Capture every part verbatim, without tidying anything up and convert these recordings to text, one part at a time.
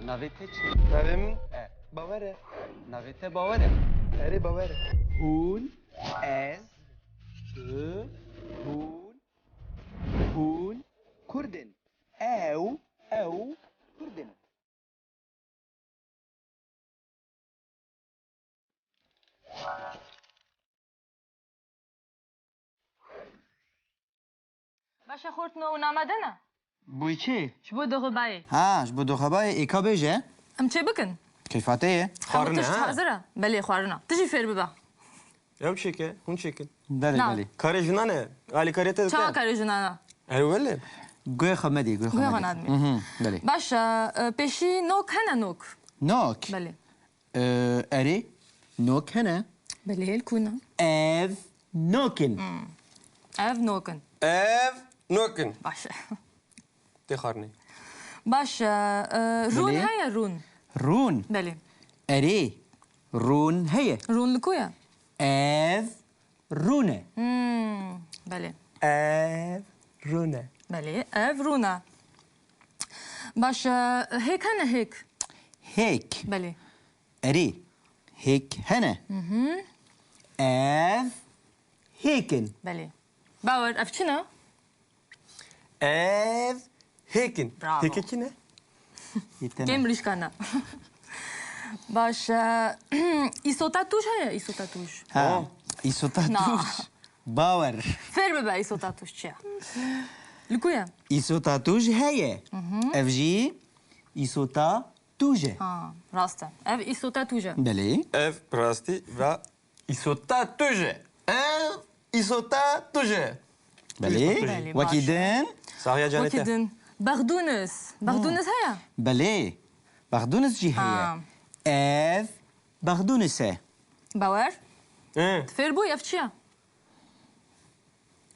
Navê te çi? Navê min E. Bawer e. Navê te Bawer e. Erê, Bawer e. Hûn, ez, tu, hûn, hûn Kurd in. Ew, ew Kurd in. Baş e, xortino û namade ne? Bo çi? Ji bo doxebayê. Ha, ji bo doxebayê êka bêje. Em çê bikin? Keyfa te ye? Hemû tişt hazir e. Belê, xwarina. Tu jî fêr bibe. Ew çêke, hûn çêkin. Belê, belê. Karê jinan e. Alîkariyê te dike. Çawa karê jinan e? Ew wele. Guhê xwe medî, guhê xwe medî. Guhê xwe nadimê. Mhm, belê. Baş e, e, pêşî nok hene, nok? Nok? Belê. E, erê, nok hene. Belê, li ku ne? Ev nok in. Hmm. Ev nok in. Ev nok in. Baş e. Tê xwarinê. Baş e, e, rûn heye, rûn? Rûn? Belê. Erê, rûn heye. Rûn li ku ye? Ev rûn e. Hmm, belê. Ev rûn e. Belê, ev rûn e. Baş e, hêk hene, hêk? Hêk. Belê. Erê, hêk hene. Mhm. Ev hêk in. Belê. Bawer, ev çi ne? Ev hêk in. Bravo. Hêkê çi ne? Kêm rîşka ne. Baş e, îsota tûj heye, îsota tûj? Ha, îsota tûj. Bawer. Fêr bibe îsota tûj çi ye? Li ku ye? Îsota tûj heye. Mhm. Ev jî îsota tûj e. Ha, rast e. Ev îsota tûj e. Belê. Ev bi rastî ve îsota tûj e. Ev îsota tûj e. Belê. Belê, wekî din. Saxiya canê te. Wekî din. Bexdûnis. Bexdûnis heye? Belê. Bexdûnis jî heye. Ha. Ev bexdûnis e. Bawer? Hı. Tu fêr bûyî, ev çi ye?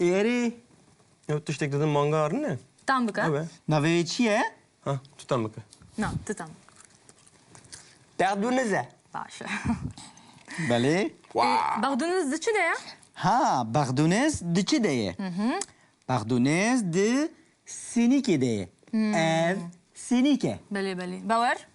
Ê erê. Ew tiştek didin manga arine. Tam bike. Ew e. Navê wê çi ye? Ha, tu tam bike. Na, tu tam. Bexdûniz e. Baş e. Belê. Ê, bexdûniz di çi de ye? Ha, bexdûniz di çi de ye? Hı hı. Bexdûniz di sênîkê de ye. Hmm. Ev sênîk e. Belê, belê. Bawer?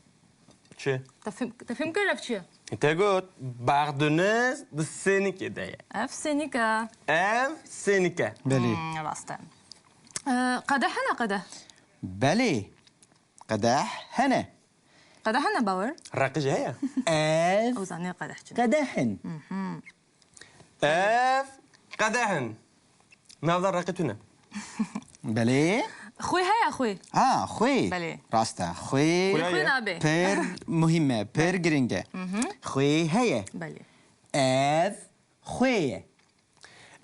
Çi? Te fêm, te fêm kir ev çi ye? Te got, bexdûniz di sênîkê de ye. Ev sênîk e. Ev sênîk e. Belê. Hmm, rast e. Ee, qedeh hene, qedeh? Belê. Qedeh hene. Qedeh hene, Bawer? Reqî jî heye. Ev Ew zanê qedeh çi ne. Qedeh in. Mhm. Ev qedeh in. Navda reqî tune. Belê. Xwê heye, xwê. Ha, xwê. Belê. Rast e. Xwê. Xwê nabe. Pir muhîm e, pir giring e. Mhm. Xwê heye. Belê. Ev xwê ye.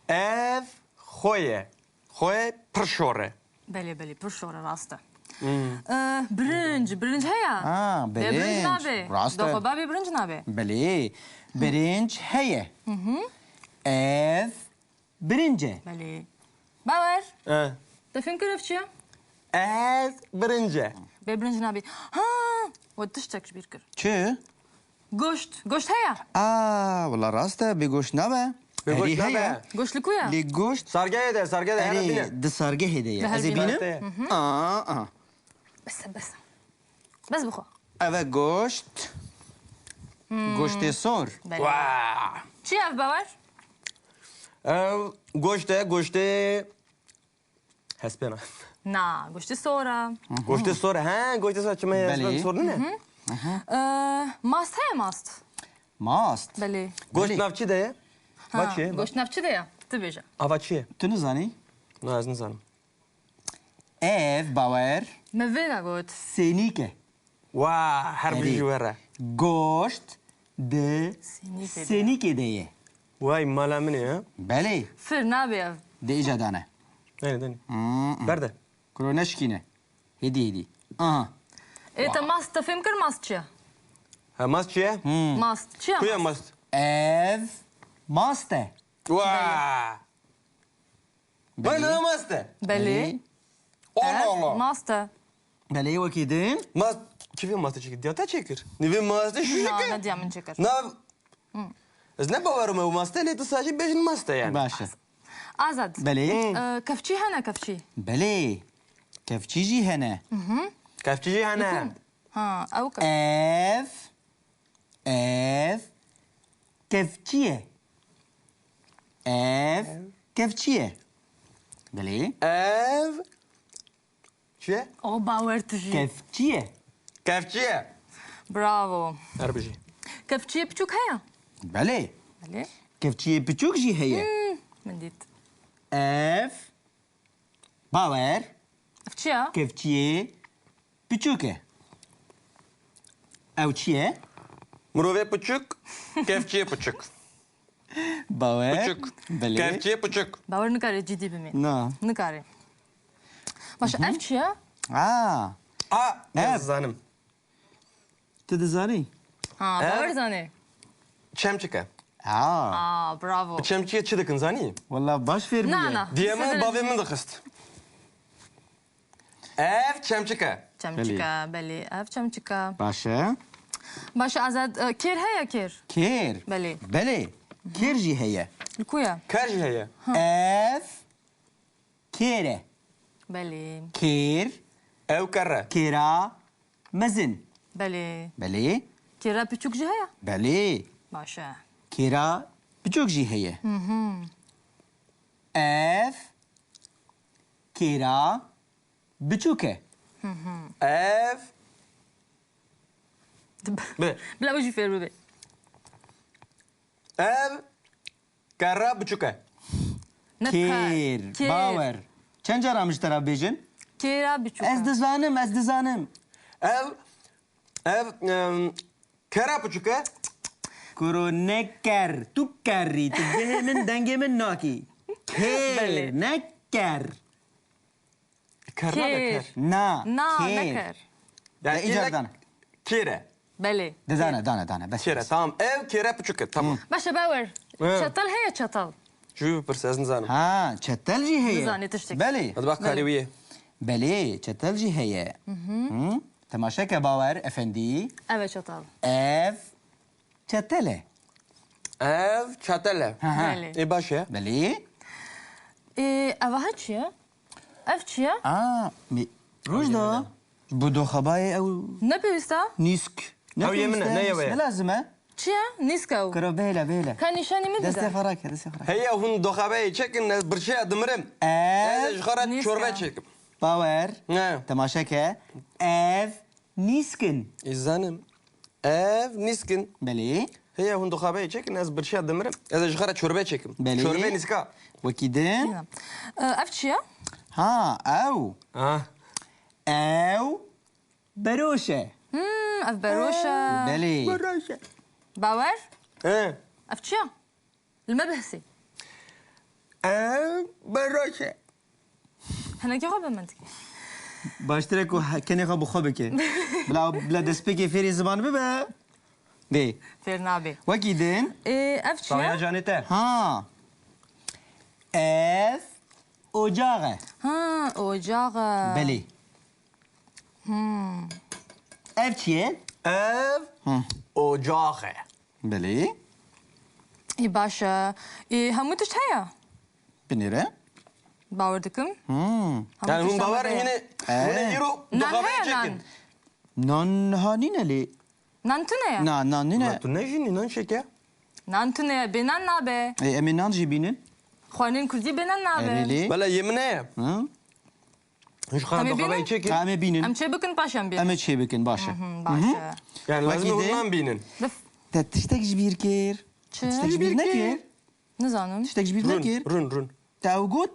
Ev xwê ye. Xwê pir şor e. Belê, belê, pir şor e, rast e. Hmm. Ee, birinc, birinc heye? Ha, birinc nabe. Rast e. Doxebabê birinc nabe. Belê, birinc heye. Hı hı. Ev birinc e. Belê. Bawer. E. Te fêm kir ev çi ye? Ev birinc e. Bê birinc nabe. Ha, we tiştek ji bîr kir. Çi? Goşt. Goşt heye? Aa, wela rast e, bê goşt nabe. Bê goşt nabe. Erê heye. Goşt li ku ye? Lê goşt Sargehê de, sargehê de, here bîne. Erê, di sargehê de ye. Ez ê bînim. Hı hı. Aa, aa. Bes e, bes e. Bes bixwe. Ev e goşt. Hmm. Goştê sor. Belê. Wa! Çi ye ev, Bawer? Ev goşt e, goştê hespêna. Na, goştê sor e. Goştê sor e. He, goştê sor, çima ye? Belê. Hespêna sor nîne? Hı hı. Ee, mast heye, mast? Mast? Belê. Goşt nav çi de ye? Ha, va çi ye? Goşt nav çi de ye? Tu bêje. Ava çi ye? Tu nizanî? Na, ez nizanim. Ev, Bawer. Me vê ve got. Sênîk e. Wa, her bijî ji we re. Goşt di sênîkê de ye. Way mala min e, ha? Belê. Fir nabe ev. Di îca dane. Denê, denê. Berde. Kuro neşikîne. Hêdî hêdî. Aha. Ê, te mast, te fêm kir mast çi ye? Ha, mast çi ye? Mast çi ye? Ku ye mast? Ev mast e. Wa! Belê. Belê, mast e. Belê. Allah Allah. Mast e. Belê, wekî din. Mast, kîvê mast çêkir? Diya te çêkir. Nîvê mast e şûşik e. Na, ne diya min çêkir. Na. Ez ne bawer im ew mast e, lê tu sajî bêjin mast e yani. Baş e. Azad. Belê. Ee, kevçî hene, kevçî? Belê. Kevçî jî hene. Kevçî jî hene. Ha, ew ke- Ev, ev kevçî ye. Ev kevçî ye. Belê. Ev çi ye? O bawer tu jî. Kevçî ye. Kevçî ye. Bravo. Her bijî. Kevçiyê piçûk heye? Belê. Belê. Kevçiyê piçûk jî heye. Hmm, min dît. Ev Bawer. Ev çi ye? Kevçiyê piçûk e. Ew çi ye? Mirovê piçûk, kevçiyê piçûk. Bawer. Piçûk. Belê. Kevçiyê piçûk. Bawer nikare cidî bimê. Na. Nikare. Baş, ev çi ye? A. A, Ev. ez zanim. Tu dizanî? Ha, Ev Bawer zanê. Çemçik e. Ha. Aa, bravo. Bi çemçikê çi dikin zanî? Walla baş fêr bûye. Na, na. Diyê min, bavê min dixist. Ev çemçik e. Çemçik e, belê. Ev çemçik e. Baş e. Baş e, Azad, e, kêr heye kêr? Kêr? Belê. Belê. Kêr jî heye. Li ku ye? Kêr jî heye. Ev kêr e. Belê. Kêr. Ew kerr e. Kêra mezin. Belê. Belê. Kêra piçûk jî heye? Belê. Baş e. Kêra piçûk jî heye. Hı hı. Ev kêra biçûk e. Hı hı. Ev Bi. Bila ew jî fêr bibe. Ev kerra biçûk e. Ne Kêr, kar. Kêr. Bawer. Çend cara min ji te re bêjin? Kêra biçûk e. Ez dizanim, ez dizanim. Ev, ev, em, kera biçûk e. Kuro neker, tu kerrî, tu guhê min, dengê min nakî. Kêr, Belê. neker. Ker nabe Kêr. ker. Na, Na, kêr. neker. Yani De îcar illa dana. kêr e. Belê. De dana, dana, dana. Bes, Kêr e, bes. tamam. Ev kêre piçûk e, tamam. Baş e, Bawer. He. Çatal heye çatal? Jû bipirse, ez nizanim. Ha, çetel jî heye. Nizanî tiştek. Belê. Hadi bak, Belê. karê wî ye. Belê, çetel jî heye. Hı. Temaşe ke Bawer Efendî. Ev e çatal. Ev Çetel e. Ev çetel e. Hı hı. Belê. Ê baş e. Belê. Ê, ev aha çi ye? Ev çi ye? A, mi, Rojda. Bu doxabayê ew Ne pêwîst e? nîsk. Ne Ew yê min e, pêwîst e, ne yewe ye. ne lazim e? Çi ye? Nîsk ew. Kiro bêle, bêle. Ka nîşanî min Destê bide. xwe rake, destê xwe rake. Heye hûn doxabayê çekin, ez birçeya dimirim. Ev Ez ê ji xwe re nîsk çorbe e. çekim. Bawer. Ne. Temaşe ke. Ev Nîskin. Ez zanim. Ev nîskin. Belê. Heye hûn dixabeyê çekin, ez birçiya dimirim. Ez ê ji xwe re çorbe çekim. Belê. Çorbe nîska. Wekî din. Nizam. E, ev çi ye? Ha, ew. Ah. Ew beroş e. Hmm, ev beroş e. Belê. Beroş e. Bawer? He. Ev çi ye? Li me bihsê. Ev beroş e. Hinekî xwe bi min dike. Baştir e ku he-, kenê xwe bi xwe bike. Bila, bila destpêkê fêrî ziman bibe. Bê. Fêr nabe. Wekî din. Ê, ev çi ye? Sawiya canê te. Ha. Ev ocax e. Ha, ocax e. Belê. Hmm. Ev çi ye? Ev Hı. ocax e. Belê. Ê, baş e. Ê, hemû tişt heye? Binêre. Bawer dikim. Hmm. Hemû Yani tişt hûn bawer heye. Hîne, Ee. hûn ê îro Nan dixabeyê heye nan? çekin. Nan niha nîne lê. Nan tune ye? Na, nan nîne. Nan tune jî nî, nan şeke. Nan tune ye, bê nan nabe. E, em ê nan jî bînin. Xwarinên kurdî bê nan nabe. Erê lê. Bela yê min heye. Hı? Ji xwe Em ê dixabeyê bînin? çekin. Em ê bînin. Em çê bikin, paş em bînin. Em ê çê bikin, baş e. Hı hı, baş e. Yani Wekî lazim e hûn din. nan bînin. Bif. Te tiştek ji bîr kir. Çi? Tiştek ji bîr nekir. Nizanim. Tiştek ji bîr Rûn, nekir. rûn, rûn. Te ew got?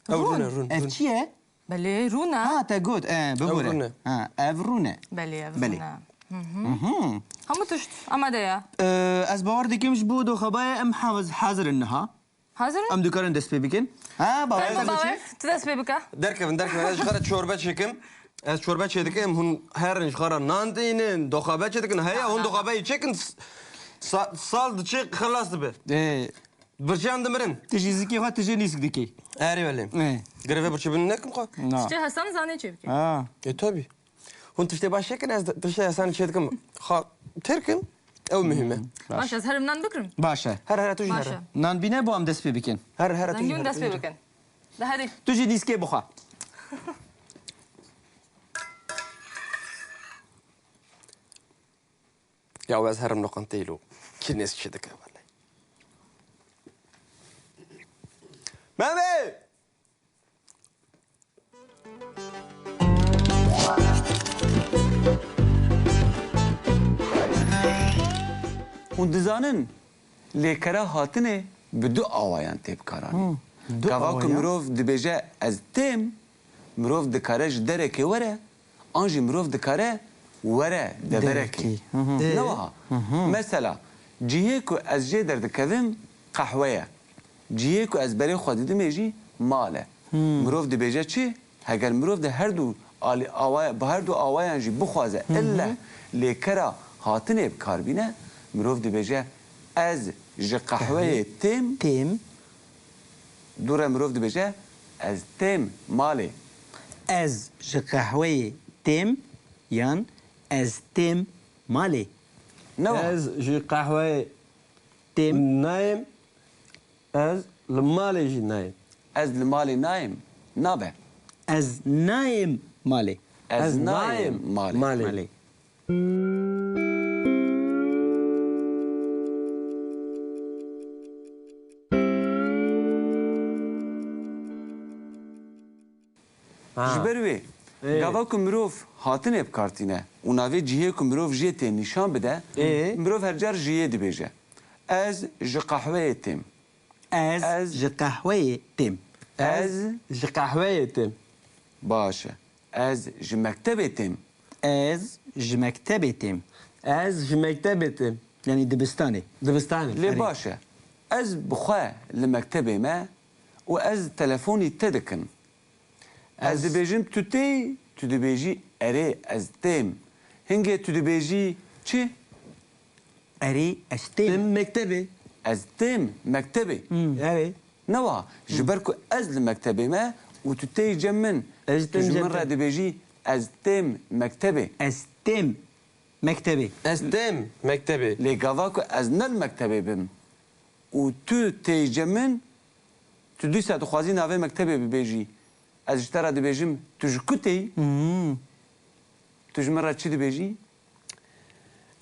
Ew rûn e, rûn, Ev rûn. çi ye? Belê, rûn e. Ha, te got. E, Ew bibûre. rûn e. Ha, ev rûn e. Belê, ev Belê. rûn e. Hı hı. Hı hı. Hemû tişt amade ye. Ee, ez bawer dikim ji bo doxabayê em haz-, hazir in niha. Hazir in? Em dikarin dest pê bikin. Ha, bawer Tamam, dest pê bawer. bikin. Tu dest pê bike. Derkevin, derkevin. Ez ji xwe re çorbe çêkim. Ez çorbe çêdikim. Hûn herin ji xwe re nan tînin. Doxabe çêdikin. Heya, hûn doxabeyê çêkin. S-, sa-, sal diçe xilas dibe. Ee. Birçiyan dimirin. Tu jî zikê xwe, tu jî nîsk dikî. Erê welê. Ee. Girêve birçî bin nekim xwe. Na. Tiştê hesan zanê çê bike. Ha. E, tabii. Hûn tiştê baş çêkin, ez tiştê hesan çêdikim. Xwe têr kim, ew muhîm e. Baş. Baş, ez herim nan bikrim. Baş e. Here, here, tu jî Baş here. e. Nan bîne bo em dest pê bikin. Here, here, tu jî Zengîn here, dest tu jî pê here. bikin. De herî. Tu jî nîskê bixwe. Ya ez herim loqanteyê lo. Kî nêz çi dike wele. Mehmet! Hûn dizanin, lêkera hatinê bi du awayan tê bikaranîn. Hmm, du Gava ku awayan. Mirov dibêje ez têm, mirov dikare ji derekê were, an jî mirov dikare were deverekê. Derekê. Hı hı. Ê. Ne wiha? Hı hı. Mesela, cihê ku ez jê derdikevim qehwe ye. Cihê ku ez berê xwe didimê jî mal e. Hmm. Mirov dibêje çi? Heger mirov di her du alî-, awaya, bi her du awayan jî bixwaze, Hı hı. illeh lêkera hatinê bi kar bîne, mirov dibêje, ez ji qehweyê têm. Têm. Dû re mirov dibêje, ez têm malê. Ez ji qehweyê têm yan ez têm malê. Ne wa? Ez ji qehweyê Têm. nayêm, ez li malê jî nayêm. Ez li malê nayêm, nabe. Ez nayêm malê. Ez Ez nayêm nayêm malê. malê. Malê. Ha. Ji ber wê, Ê. gava ku mirov hatinê bi kar tîne û navê cihê ku mirov jê tê nîşan bide, Ê. mirov her car jiyê dibêje. Ez ji qehweyê têm. Ez Ez ji qehweyê têm. Ez Ez ji qehweyê têm. Baş e. Ez ji mektebê têm. Ez ji mektebê têm. Ez ji mektebê têm. Yanî dibistanê. Dibistanê. Lê Erê. baş e. Ez bi xwe li mektebê me û ez telefonî te dikim. Ez Ez dibêjim tu tê, tu dibêjî erê ez têm. Hingê tu dibêjî çi? Erê ez têm. Têm mektebê. Ez têm mektebê. Hmm. Erê. Ne wa, ji ber ku ez li mektebê me û tu têyî cem min, Ez tu têm ji cem min te. re dibêjî ez têm mektebê. Ez têm mektebê. Ez têm mektebê. Lê gava ku ez ne li mektebê bim û tu têyî cem min, tu dîsa dixwazî navê mektebê bibêjî. Ez ji te re dibêjim, tu ji ku têyî? Hmm. Tu ji min re çi dibêjî?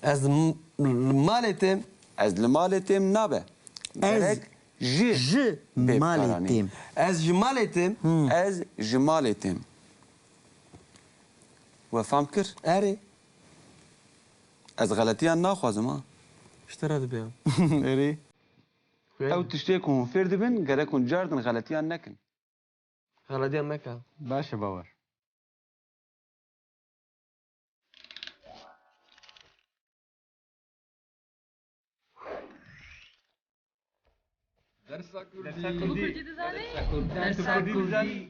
Ez m-, li malê têm. Ez li malê têm nabe. Ez Gerek ji ji bê malê bikaranî. têm. Ez ji malê têm. Hmm. Ez ji malê têm. We fam kir? Erê. Ez xeletiyan naxwazim ha. Ji te re dibe. Erê. Xwê. Ew tiştê ku hûn fêr dibin, gerek hûn cardin xeletiyan nekin. Xeletiyan meke. Baş e, bawer. Dersa Kurdî. Dersa Kurdî. Kurdî dizanî? Dersa Kurdî. Dersa Kurdî dizanî?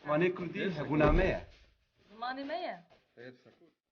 Zimanê Kurdî hebûna me ye. Zimanê me ye. Dersa Kurdî.